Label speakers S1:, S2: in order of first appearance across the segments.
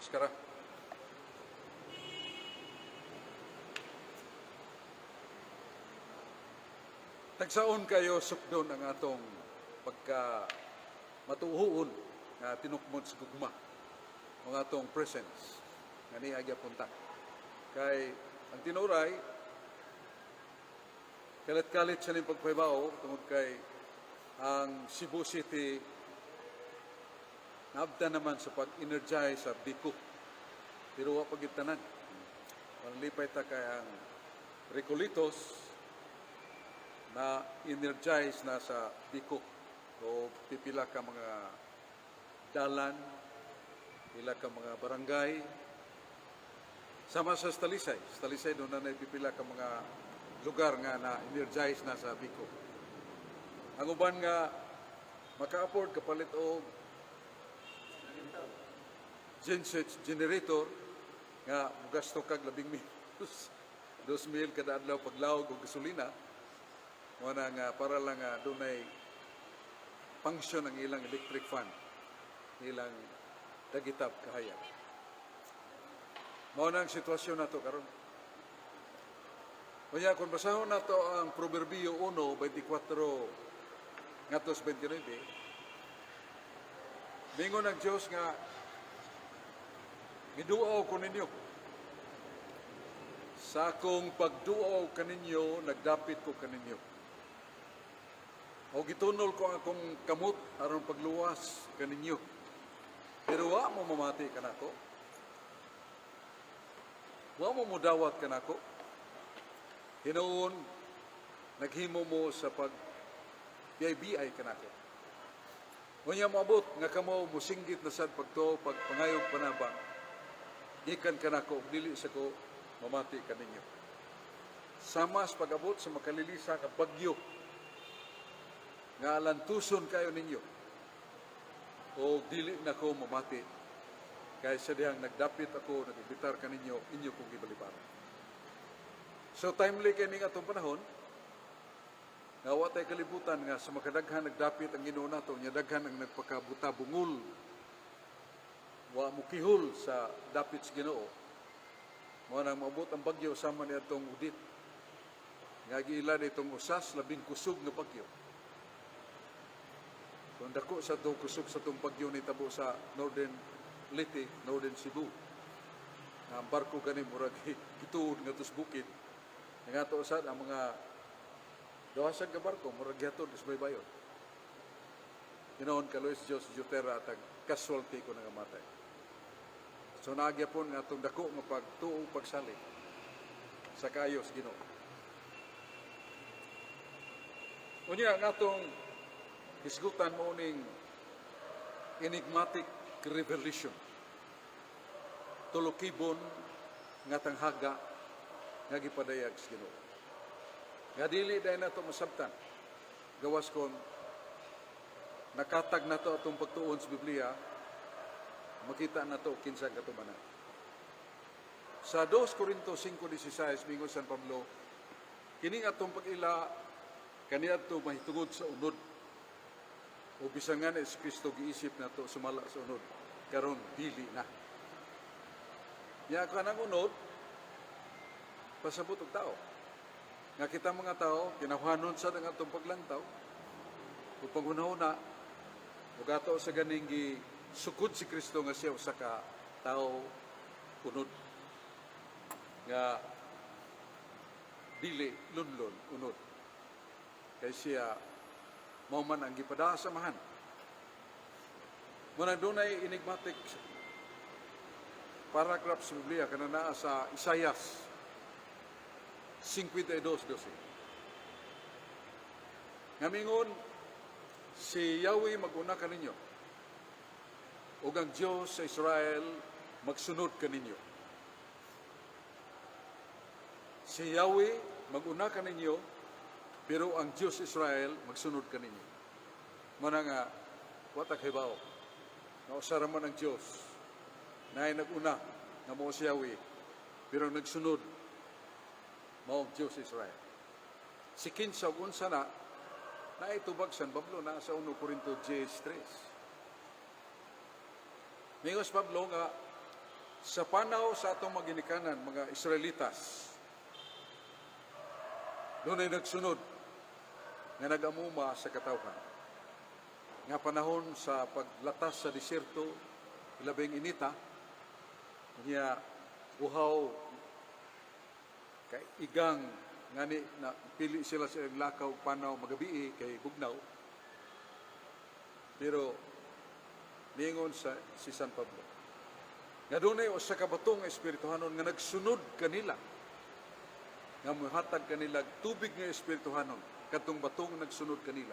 S1: Maskara. Tagsaon kayo sukdon ang atong pagka matuuon nga tinukmod sa gugma ang atong presence nga niya gyapon ta. Kay ang tinuray kalit-kalit sa ning pagpahibaw tungod kay ang Cebu City naabda naman sa pag-energize sa Bico. Pero wa pa gyud tanan. Manlipay ta kay ang Recoletos na energize na sa Bico. O pipila ka mga dalan, pila ka mga barangay. Sama sa Talisay. Sa Talisay doon na pipila ka mga lugar nga na energize na sa Bico. Ang uban nga maka-afford kapalit og genset, generator nga mugasto kag 10,000, 2,000 kada adlaw paglawog og gasolina, mo na nga para lang nga dunay function ang ilang electric fan, ilang dagitab kahayag. Mao na ang sitwasyon nato karon. Kaya kung basahon nato ang Proverbio 1:24 ngadto 29, mingon ang Dios nga miduaw ko ninyo. Sa akong pagduaw kaninyo, nagdapit ko kaninyo. O gitunol ko ang akong kamot aron pagluwas kaninyo. Pero wa mo mamati kanako. Wa mo mudawat kanako. Hinuon, naghimo mo sa pag BI kanako. Unya moabot nga kamo musinggit na sad pagtuo pagpangayog panabang. Gikan kanako, dili sa ko mamati kaninyo. Sama sa pag-abot sa makalilisa nga bagyo nga alantuson kayo ninyo o dili na ko mamati kay sa dihang nagdapit ako, nag-imbitar kaninyo, inyo kong gibalibaran. So timely kay ning atong panahon nga wa tay kalibutan nga sa makadaghan nagdapit ang Ginoo nato, nya daghan ang nagpakabuta bungol, wa mo kihol sa dapit sa Ginoo. Mao nang moabot ang bagyo sama ni atong Odette nga giila itong usas labing kusog nga bagyo. Kung dako sa to kusog sa tong bagyo nitabo sa Northern Leyte, Northern Cebu. Nga ang barko gani murag gituod nga sa bukid. Nga ato sad ang mga duha sad ka barko murag gihatod sa baybayon. Hinoon, kaluoy sa Dios jutera at ang casualty ko nangamatay. So nagyapon nga atong dako nga pagtuo, pagsalig sa kaayo sa Ginoo. Unya ang atong hisgutan mo ning enigmatic revelation. Tulukibon nga tanghaga nga gipadayag sa Ginoo. Nga dili dahil nato masabtan gawas kon nakatag nato atong pagtuon sa Biblia, makita nato kinsa ang katubanan. Sa 2 Corinto 5:16, mingon San Pablo, kining atong pag-ila kaniadto mahitungod sa unod. O bisan nga ni si Kristo giisip nato sumala sa unod, karon dili na. Nya kanang unod pasabot og tao. Nga kita mga tao kinahanglan sa ang atong paglantaw ug paghunahuna ug ato sa ganing gi sukod si Kristo nga siya usa ka tao unod nga dili lunlon, unod. Kay siya mao man ang gipada sa Amahan. Muna dunay enigmatic paragraph sa Biblia kana naa sa Isaias 52:12. Nga mingon, si Yahweh maguna kaninyo ug ang Dios sa Israel magsunod kaninyo. Si Yahweh maguna kaninyo, pero ang Dios Israel magsunod kaninyo. Mana nga wa ta kahibaw nga usa ra man ang Dios naay nag-una nga mao si Yahweh, pero ang nagsunod mao ang Dios Israel. Si kinsa ug unsa na naitubag San Pablo na sa 1 Corinto 10:3. Mingos Pablo nga Sa panaw sa atong mga ginikanan, mga Israelitas, dunay nagsunod nga nagamuma sa katawhan. Nga panahon sa paglatas sa disyerto, labing inita, niya uhaw kay igang, ngani na pili sila sa ilang lakaw panaw magabii kay bugnaw. Pero niingon sa si San Pablo nga dunay usa ka batong espirituhanon nga nagsunod kanila, nga muhatag kanila tubig nga espirituhanon. Kadtong batong nagsunod kanila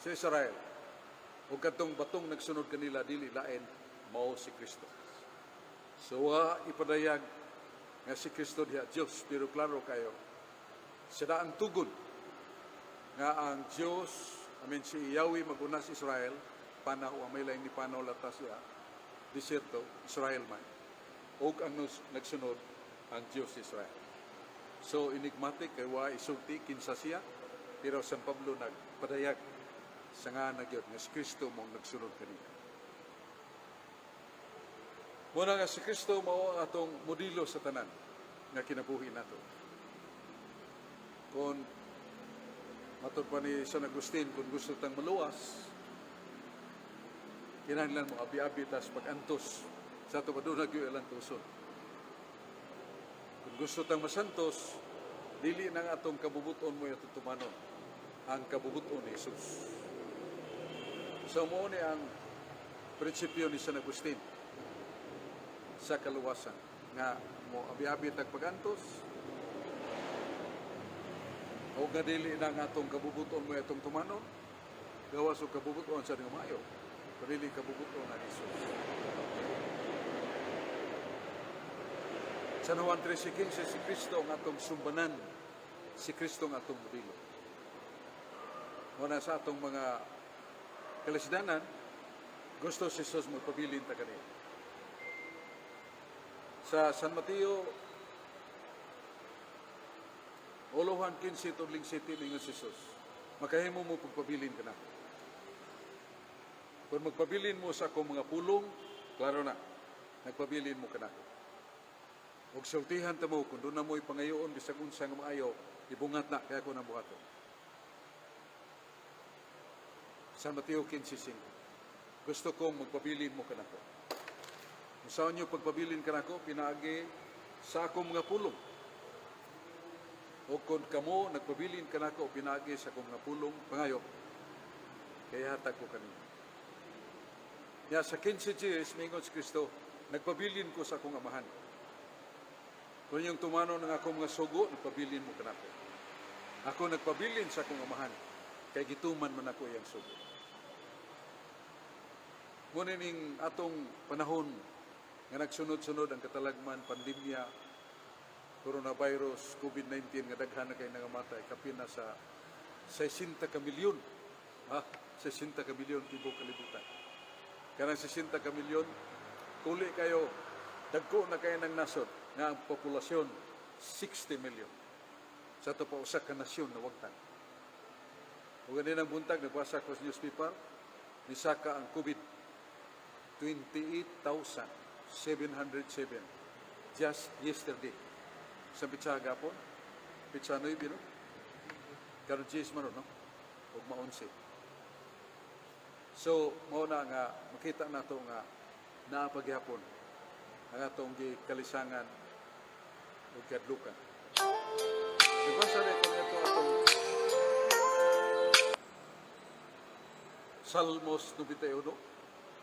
S1: sa Israel o kadtong batong nagsunod kanila, dili lain, mao si Kristo. So wa ipadayag nga si Kristo diha Dios, pero klaro kayo sa daang tugon nga ang Dios, I mean, si Yahweh maguna sa Israel panaw may laing ni panaw latas siya disyerto, Israel man ug ang nagsunod ang Dios Israel. So enigmatic kay wa isulti kinsa siya, pero San Pablo nagpadayag sa nga na gyud nga si Kristo mao nagsunod kanila. Muna nga si Kristo mao ang atong modelo sa tanan nga kinabuhi nato. Kung matod pa ni San Agustin, kung gusto tang maluwas, kinahanglan mo abi-abi tas pag-antos sa ato padunag yung ilang tuson. Kung gusto tang masantos, dili nang atong kabubuton mo atong tumanon, ang kabubuton ni Jesus. So mo ni ang prinsipyo ni San Agustin sa kaluwasan nga mo abi-abi tag pagantos o nga dili na ang atong kabubuton mo atong tumanon, gawas og kabubuton sa mayo, pero dili kabubuton ni Jesus. San Juan 13:15, si Kristo ang atong sumbanan, si Kristo ang atong modelo. Muna sa atong mga kalisdanan, gusto si Jesus magpabilin ta kanila. Sa San Mateo, Olohan 15 tudling 7, ningon si Jesus, "Makahimo mo pagpabilin kanako. Kung magpabilin mo sa akong mga pulong, klaro na, nagpabilin mo kanako. Ug sultihan ta mo, kung duna mo'y pangayoon bisag unsa nga maayo, ibungat na kay ako nang buhaton." San Mateo 15:5. Gusto kong magpabilin mo kanako. Kung saan niyo pagpabilin kanako, pinaagi sa akong mga pulong. O kung kamo nagpabilin kanako pinaagi sa akong mga pulong, pangayo, kaya hatag ko kanino. Ya sa 15:10, mingon si Kristo, "Nagpabilin ko sa akong Amahan. Kung inyong tumanon ng akong mga sugo, nagpabilin mo kanako. Ako nagpabilin sa akong Amahan, kay gituman man ako iyang sugo." Ngunit ning atong panahon nga nagsunod-sunod ang katalagman, pandemya, coronavirus, COVID-19, nga daghan na kay nangamatay, kapin na sa 60 ka milyon. Ha? 60 ka milyon tibuok kalibutan. Kanang 60 ka milyon, kuli kayo, dagko na kayo ng nasod nga ang populasyon 60 million. Sa ato pa usa ka nasyon na wagtan. Ug ang buntag nagbasa ko sa newspaper, nisaka ang COVID 28,707 just yesterday. Sa pitsa gapon, pitsa 9, no? Karon 10 man, no? Ug ma-11. So, mao na nga makita nato nga naa pagyapon ang atong gikalisangan ug kadlukan. Nagbasa rin ko nito atong Salmos 91.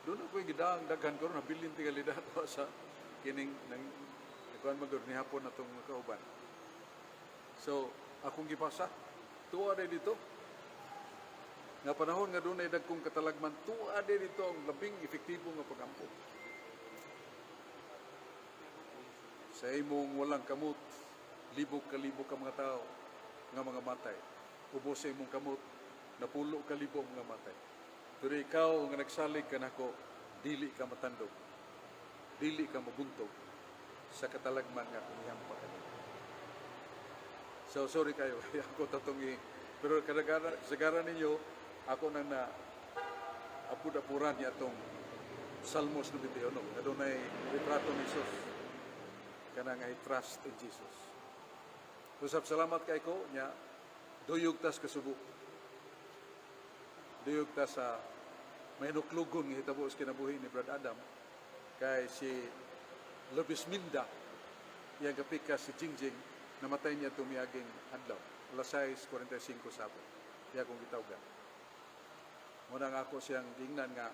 S1: Doon ako yung gidang daghan ko nabilin tingali dato sa kining nang nagkuan man gud ni hapon atong kauban. So, akong gibasa, tuwa day dito. Nga panahon nga dunay dagkong katalagman, tuwa day dito ang labing epektibo nga pagampo. Sa imong walang kamot, libog ka libo ka mga tao nga mga matay. Ubos sa imong kamot, napulo ka libo mga matay. Pero ikaw nga nagsalig kanako, dili ka matandog. Dili ka mabuntog sa katalagman nga akong ihampa kanimo. So sorry kayo, ako tatong pero kadagara sagara ninyo ako nang na apud-apuran niya atong Salmos 91 nga dunay retrato ni Jesus, kanang "I trust in Jesus." Usab, salamat kay ko nya duyog tas kasubo. Duyog ta sa mahinuklugon nga hitabo sa kinabuhi ni Brad Adam kay si Lobis Minda, iyang kapikas si Jingjing, namatay niya tumiaging adlaw alas 6:45 sa hapon. Iya akong gitawgan. Muna nga ako siyang gingnan nga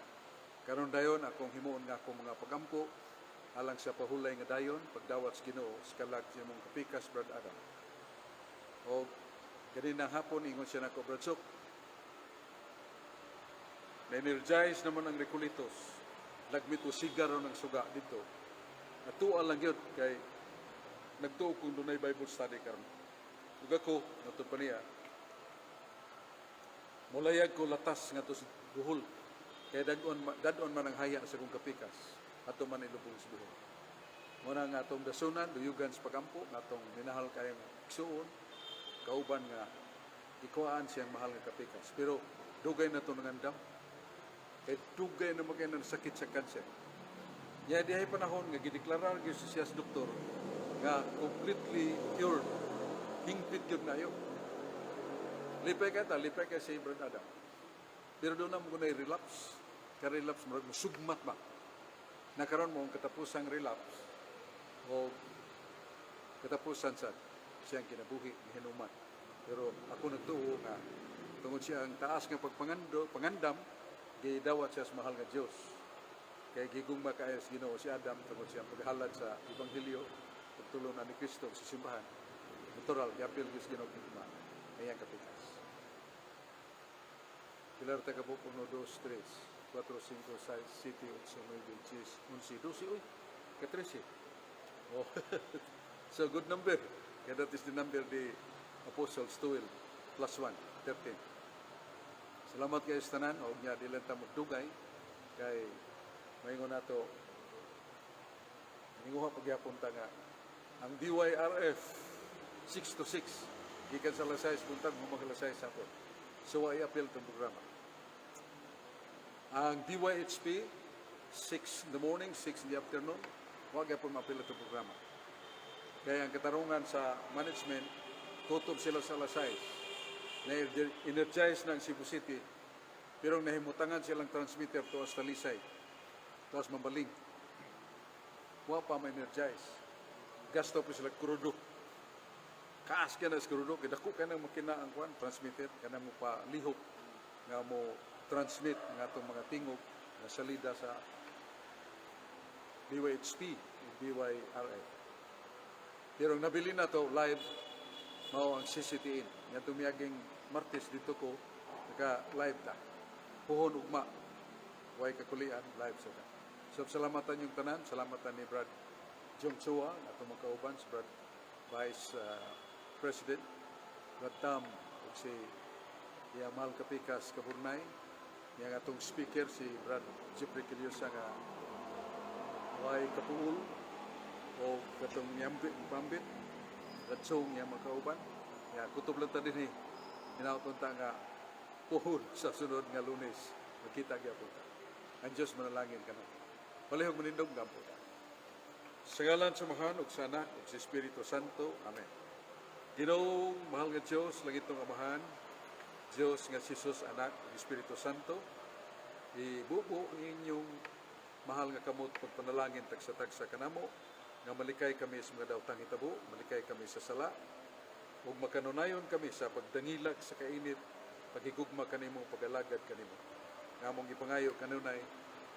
S1: karon dayon akong himuon nga akong mga pagampo alang sa pahulay nga dayon pagdawat sa Ginoo sa kalag sa imong kapikas, Brad Adam. O ganinang hapon ingon siya nako, "Brad Sok, na-energize naman ang Recoletos. Lagmit o sigaro ng suga dito." Natuwa lang yun kay nagtuo kung dunay Bible study karon. Ug ako, nato pa niya, mulayag ko latas nga to sa Bohol. Kay dag-on, dad-on man ang haya sa kong kapikas. Ato man ilubong sa Bohol. Muna nga atong dasunan, duyugan sa pagampo, nga atong minahal kayong igsuon, kauban nga ikuhaan siyang mahal nga kapikas. Pero dugay na to nangandam. Kay dugay na magay ng sakit sa kanser. Nya dihay panahon nga gideklarar gyud siya sa doktor nga completely cured. Hingpit gyud nayo. Lipay ka ta, lipay ka si Brad Adam. Pero doon na mo kunay relapse. Ka-relapse, murag sugmat ba? Nakaroon mo ang katapusang relapse o katapusan sa siyang kinabuhi gihinuman. Pero ako nagtuo nga tungod siya ang taas nga pagpangando, pangandam, gidawat siya sa mahal nga Dios. Kay gigugma kaayo sa Ginoo si Adam tungod siyang paghalad sa ebanghelyo, pagtulo na ni Kristo sa simbahan. Natural, giapil gyud sa Ginoo gugma ang iyang kapikas. Pilar ta kabuok? 1, 2, 3, 4, 5, 6, 7, 8, 9, 10, 11, 12, uy, ka-13. Oh. So good number. Kaya that is the number the apostles, 12 plus 1, 13. Salamat kayo sa tanan, og nya dili ta magdugay kay maingon nato ninguha pagyapon ta nga ang DYRF 6 to 6 gikan sa alas 6 buntag mo mag alas 6 hapon. So wa i-appeal tong programa. Ang DYHP 6 in the morning, 6 in the afternoon, wa gyapon ma-appeal itong programa. Kaya ang katarungan sa management, tutob sila sa alas 6. Na-energize ng Cebu City, pero nahimutangan silang transmitter tuas Talisay, tuas Mambaling. Wa pa ma-energize. Gasto pa sila krudo. Kaas ka na sa krudo, kay dako ka nang makina ang kwan, transmitter, kana mo pa lihok nga mo transmit nga atong mga tingog nga salida sa DYHP ug DYRF. Pero ang nabili na to live mao ang CCTN. Nga tumiyaging Martes dito ko naka live ta. Puhon ugma way kakulian, live sa ta. So salamatan yung tanan, salamatan ni Brad Jong Chua atong mga kauban, si Brad Vice President Brad Tam ug si Yamal Kapikas Kaburnay, yang atong speaker si Brad Jeffrey Quillosa nga way kapuol o katong yambit pambit ratsong yang mga kauban ya. Kutob lang ta dinhi, hinaot ta nga puhon sa sunod nga Lunes magkita gyapon ta. Ang Dios manalangin kanato. Palihog manindog, gampo ta. Sa ngalan sa Amahan ug sa Anak ug sa Espiritu Santo. Amen. Ginoong mahal nga Dios, langitong Amahan, Dios nga si Jesus Anak ug Espiritu Santo, ibubo ang inyong mahal nga kamot pagpanalangin tagsa-tagsa kanamo nga malikay kami sa mga daotang hitabo, malikay kami sa sala, ug makanunayon kami sa pagdangilak sa kainit, paghigugma kanimo, pagalagad kanimo. Nga among gipangayo kanunay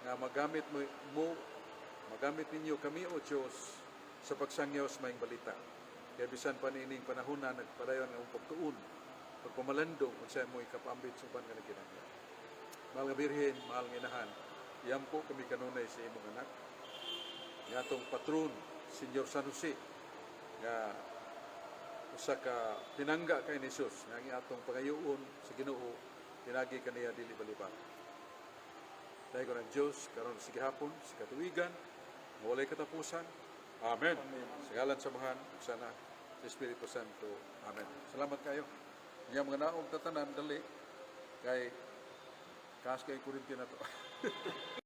S1: nga magamit mo, magamit ninyo kami, o Dios, sa pagsangyaw sa maayong balita. Kaya bisan pa niining panahon na nagpadayon ang pagtuon, pagpamalandong unsay mo ikapaambit sa uban nga nagkinahanglan. Mahal nga Birhen, mahal nga Inahan, iampo kami kanunay sa imong anak. Nga atong patron, Senyor San Jose, nga usa ka pinangga kay ni Jesus, nga ang atong pangayoon sa Ginoo pinagi kaniya dili balibar. Dahil ko ng Diyos, karon sa gihapon, sa katuigan, nga walay katapusan. Amen.
S2: Amen.
S1: Sa ngalan sa Amahan, ug sa Anak, sa Espiritu Santo. Amen. Salamat kayo. Nga mga naog tatanan, dali, kay kaas kay kuryente na to.